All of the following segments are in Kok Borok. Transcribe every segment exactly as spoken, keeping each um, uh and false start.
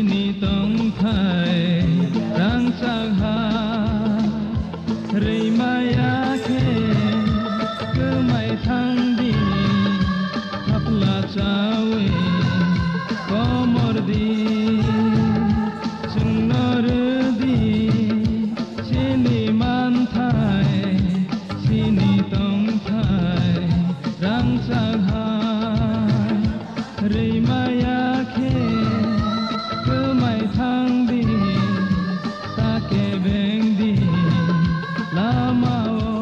Ni tongthai rangchak ha, rwi maya khe kwmai thang di, thapla chawi komor di, chwngno rw di, chini manthai, chini tongthai rangchak ha. Rwi maya khe kwmai thang di, ta kebeng di lama-o.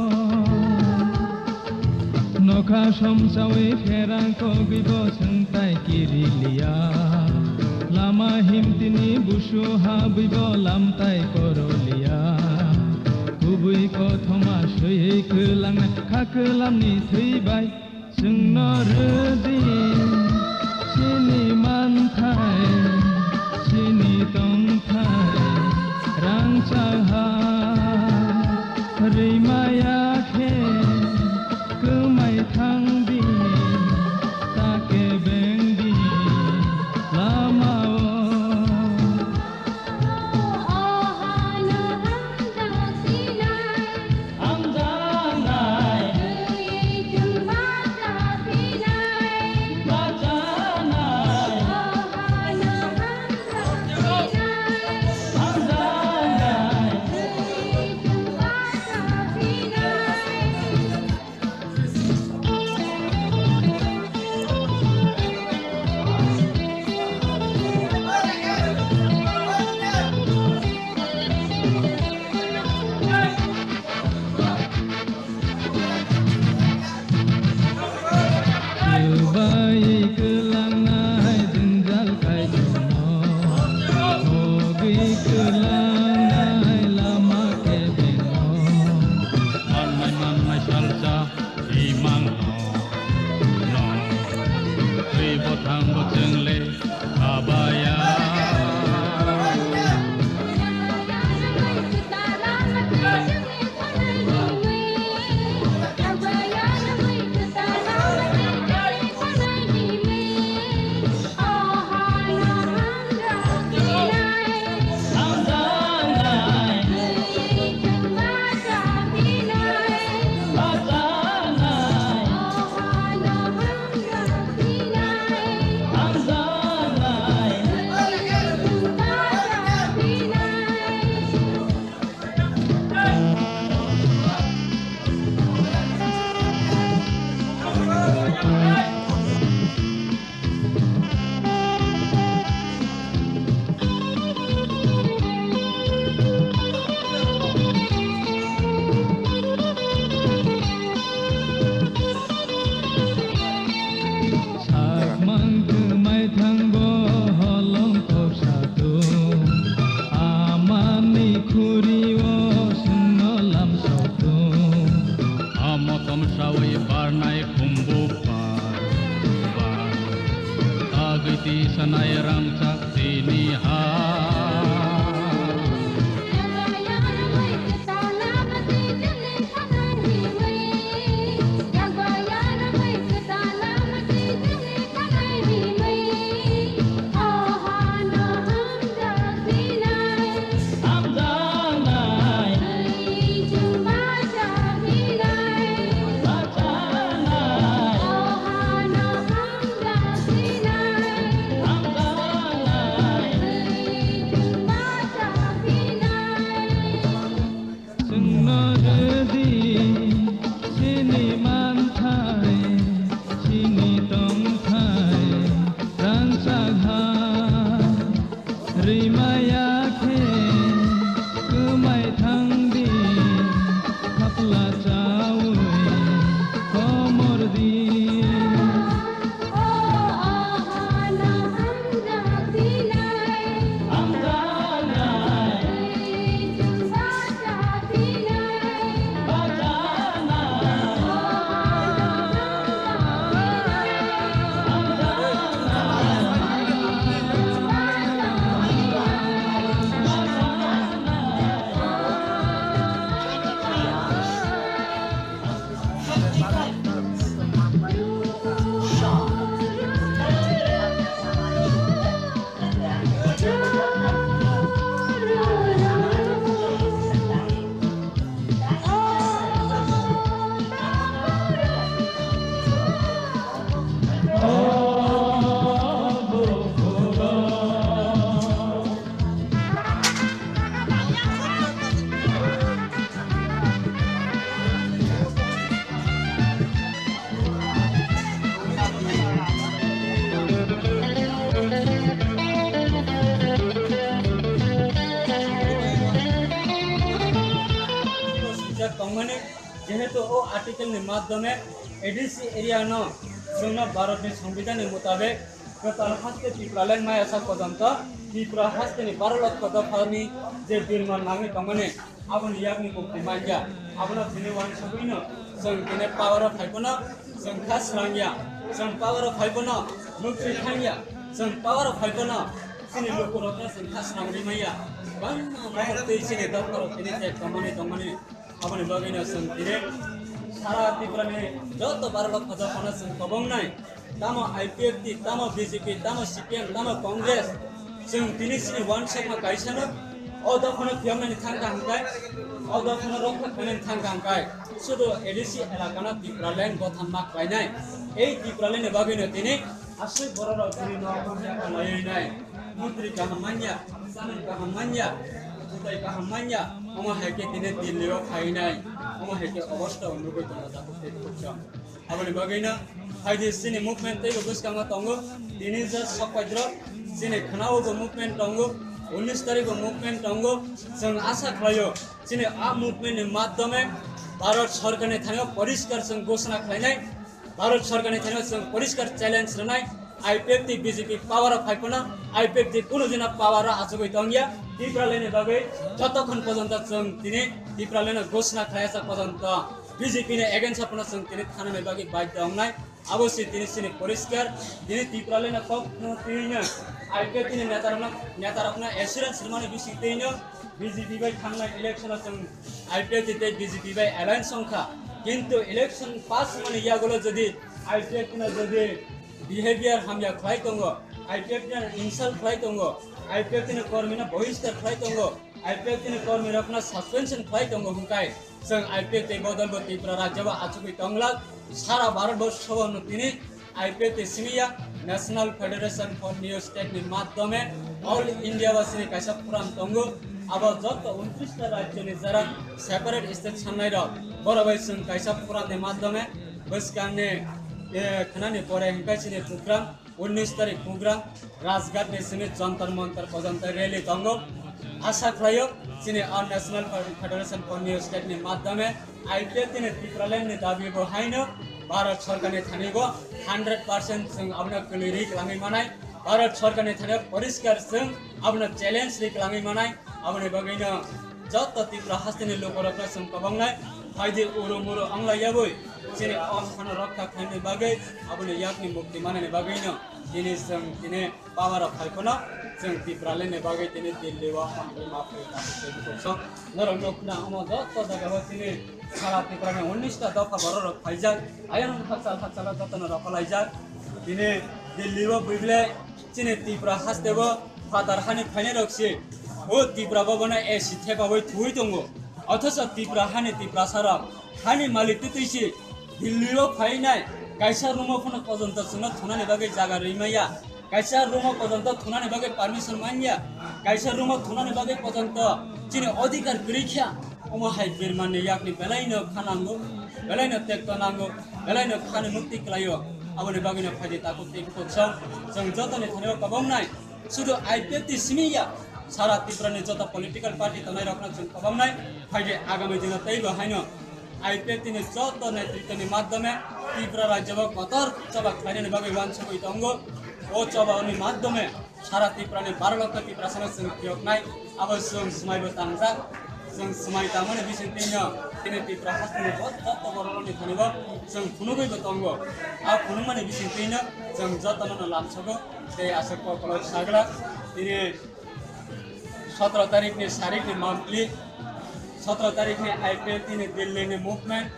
Nokha somsawi pherang kogwi bo chwng tai kiri liya. Lama himtini busu habwi bo lam tai koro liya. Kubui kothoma swiwi kwlangnai kha kwlamni thwi bai. Chwngno rw di chini manthai, chini tongthai, rangchak ha. Rwi maya khe kwmai thang di, ta kebeng di lama-o. Kwbai kwlangnai jwngjal kaitorno, hogwi kwlangnai lama kebengno, mannai mannai salsa imangno, no, twi bwthango chwngle. Abaya. Sakmang kwmai thangbo holong koksa tung, amani khuri-o chwngno lamsok tung. Amo tomsawi barnai khumbu bar, bar, tagwi tisanai rangchak tini ha. Chwngno rw di chini manthai, chini tongthai, rangchak ha. Rwi maya khe kwmai thang di, thapla chawi komor di. Jehetu o article ni madhyome A D C area no chwngno Bharat ni Songbidan ni mutabek kwtal haste Tipraland maya sak porjonto Tripura haste ni baro lokho dopha ni je birman nangwi tongmani, aboni yakni mukti manya. Abono tini wansugwino chwng tini power o phai phano chwng kha srangya, chwng power o phai phano mukti thangya, chwng power o phai phano chini lukurokno chwng kha srangwi manya. Bangma twi chini dopharok tini je tongmani tongmani. Aboni bagwino chwng tini sara Tripura ni joto baro lokho dopha no chwng kobongnai. Tamo I P F T, tamo B J P, tamo C P M, tamo Congress. Chwng tini chini wansukma kaisano o dophano phiyoknani thang kaham kai, o dophano rokha khlainani thang kaham kai. Sudu A D C elakano Tipraland gothan ma khlainai. Ei Tipraland ni bagwino tini aswk bororok tini no khlaiwi nai. Montri kaham manya, chanwng kaham manya, kwtai kaham manya, omo hai khe tini Delhi o phainai, omo hai khe obostha o nugwi tongo takhuk tei khukchang. Aboni bagwino phaidi chini movement teibo bwskango tongo, tini je sok paidrok chini khwnao bo movement tongo, unis tarikh bo movement tongo, chwng asa khlaio chini a movement ni madhyome Bharat Sarkar ni thani o poriskar chwng ghosna khlainai. Bharat Sarkar ni thani o chwng poriskar challenge rwnai, I P F T B J P power o phai phano I P F T kunu jina power o achugwi tongya. Tipraland ni bagwi jotokhon porjonto chwng tini Tipraland no ghosna khlaiya sak porjonto B J P ni against o phano chwng tini thanani bagwi baidhyo wngnai. Abo se tini chini poriskar, tini Tipraland no kok no tini no I P F T ni netarokno, netarokno assurance rwmani bising tini no B J P bai thangnai election o chwng I P F T tei B J P bai alliance wngkha, kintu election pass wngmani yagulo jodi I P F T no jodi behavior hamya khlai tongo, I P F T no insult khlai tongo, I P F T ni kormi no bohiskar khlai tongo, I P F T ni kormi rokno suspension khlai tongo hwnkhai chwng I P F T bodol bo Tripura rajya bo achugwi tonglak, sara Bharat borsho no tini I P F T simi ya National Federation for New State ni madhyome All India basini kaisa forum tongo. Abo joto untris ta rajyo ni jara separate state sanai rok, boro bai chwng kaisa forum ni madhyome bwskang ni, eh, khwnani pore hwnkhai chini program unis tarik program Rajghat ni simi Jantar Mantar porjonto rally tongo. Asa khlaio chini o National Federation for New State ni madhyome I P F T ni Tipraland ni dabi bo haino Bharat Sarkar ni thani bo hundred percent chwng abono kwlwi ri kwlangwi manai, Bharat Sarkar ni thani poriskar chwng abono challenge ri kwlangwi manai. Aboni bagwino joto Tripura hasteni lukurokno chwng kwbangnai phaidi uru muru wnglaiyabwi chini o haphano rokha khlainani bagwi, aboni yakni mukti manani bagwino tini chwng tini power o phai phano chwng Tipraland ni bagwi tini Delhi o hambai ma phai tamo tei bukhuk song norok nukna omo joto jaga o chini sara Tripura ni unis ta dopha borok rok phaijak, ayang hakchal hakchal o jotono rokolaijak. Tini Delhi o buible chini Tripura haste o phatar hani phainai rok se o Tripura bobono A C thepawi thuwi tongo, othocho Tripura hani Tiprasa rok hani malik twi twi se Delhi o phainai kaisa room o phano pojonto chwngno thunani bagwi jaga rwi maya, kaisa room o pojonto thunani bagwi permission manya, kaisa room o thunani bagwi pojonto chini odhikar kwrwi kha. Omo hai birmani yakni belaino kha nango, belaino tekto nango, belaino khani mukti kwlaio. Aboni bagwino phaidi takhuk tei bukhuk song chwng jotoni thani o kwbang nai. Sudu I P F T simi ya, sara Tripura ni joto political party tongnai rokno chwng kwbang nai. Phaidi agami dino teibo haino I P F T ni joto netritwni madhyome Tripura rajyo o kotor choba khlainani bagwi uansugwi tongo. O choba ni madhyome sara Tripura ni baro lokho Tiprasano chwng phiyoknai, abo chwng swmaibo tangjak. Chwng swmai tangmani bisingtwino tini Tripura hasteni bo joto bororokni thanibo chwng phunugwibo tongo. A phunukmani bisingtwino chwng jotono no lamsogo tei aswk kokolok sagla tini sotro tarikni sarikni monthly, sotro tarikni I P F T ni Delhi ni movement,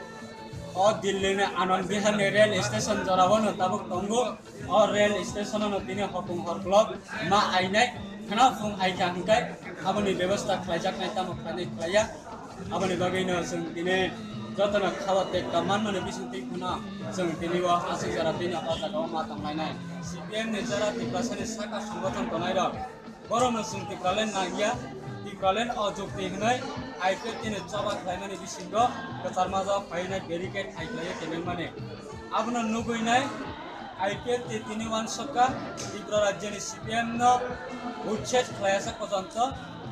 o Delhi ni Anand Vihar ni rail station jorao no tabuk tongo. O rail station no tini hopung horklok ma ainai, khna phung aikha hwnkhe aboni bebosta khlaijaknai tamo khlainai khlaiya. Aboni bagwino chwng tini jotono khawa tekta manmani bisingtwi kheno chwng tini o aswk jora tini o jaga o ma tonglainai. C P M ni jora Tiprasani saka songgothon tongnai rok. Borokno chwng Tipraland nangya, Tipraland o jukti hwnwi I P F T ni choba khlaimani bisingo kwcharma jora phainai barricade hai khlaiwi tongmani. Abono nugwinai I P F T tini wansokha Tripura rajyoni C P M no uchhed khlaiyasa porjonto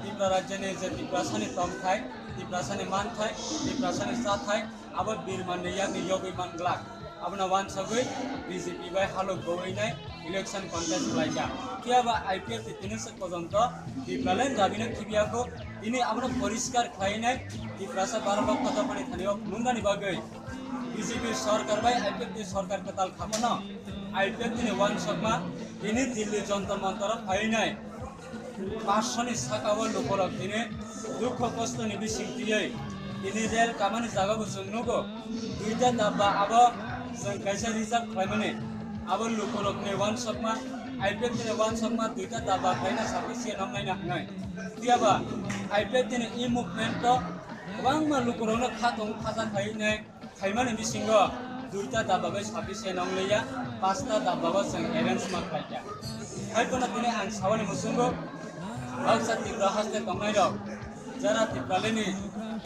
Tripura rajyoni je Tiprasani tongthai, Tiprasani manthai, Tiprasani chathai abo birmanni yakni yogwi manglak. Abono wansogwi B J P bai halok gowinai election contest khlaikha. Phiya ba I P F T tini se porjonto Tipraland dabino khibiya kho, tini abono poriskar khlainai Tiprasa baro lokho dophani thani o phunuknani bagwi B J P sorkar bai I P F T sorkar kwtal khaphano I P F T ni wansokma tini Delhi Jantar Mantar o phainai. Paanch soni saka o lukurok tini dukho kostoni bising twiwi tini rel kamani jaga bo chwng nugo. Duita dabba abo chwng kaisa reserve khlaimani. Abo lukurokni wansokma, I P F T ni wansokma duita dabba khlaina sapi se noknaina hwnwi. Phiya ba I P F T ni e movement o kwbangma lukurokno kha tongo khacha khainai. Khaimani bisingo duita dabba bai sapi se nongleya, pasta dabba bo chwng arrange ma khlaikha. Hai phano tini ang sawani muchungo baksa Tripura haste tongnairok, jara Tipraleni,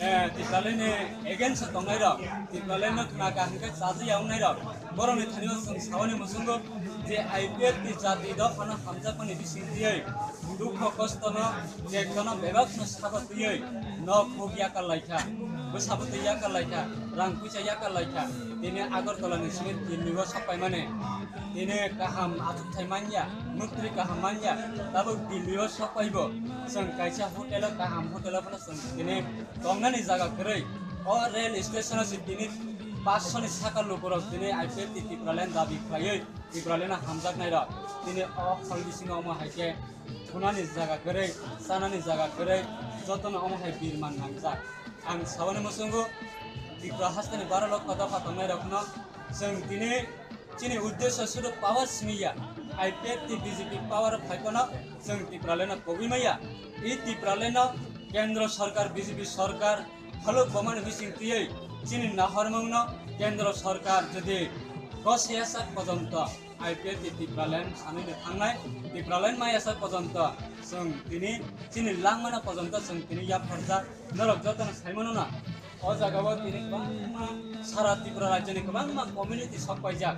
eh, Tipraleni against o tongnairok, Tipraleno khna kaham khe chajakya wngnairok, borokni thani o chwng sawani muchungo je I P F T jati dophano hamjakmani bising twiwi dukho kostono je kono bebakno sabo twiwi nok huk yakar laikha, bwsabo twi yakar laikha, rang puisa yakar laikha, tini Agartala ni simi Delhi o sok paimani, tini kaham achukthai manya, muktri kaham manya, tabuk Delhi o sok paibo chwng kaisa hotel o, kaham hotel o phano chwng tini tongnani jaga kwrwi, o rail station o se tini paanch soni saka lukurok tini I P F T Tipraland dabi khlaiwi Tipraland hamjaknairok tini o hol bisingo omo hai khe thunani jaga kwrwi, chanani jaga kwrwi, jotono omo hai birman nangjak. Ang sawani muchungo Tripura hasteni baro lokho dopha tongnairokno chwng tini chini uddesho sudu power simi ya, I P F T B J P power phai phano chwng Tipralandno kobwi maya. I Tipralandno kendro sarkar, B J P sarkar halok bomani bising twiwi chini nahormungno kendro sarkar jodi gosiyasa porjonto I P F T Tipraland sanwi no thangnai, Tipraland mayasa porjonto chwng tini chini langmano porjonto chwng tini yapharjak. Norok jotono saimano na, o jaga o tini kwbangma sara Tripura rajyoni kwbangma community sok paijak,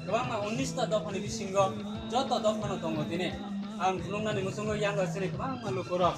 kwbangma unnish ta dophani bisingo joto dophano tongo tini. Ang phunuknani muchungo yango chini kwbangma lukurok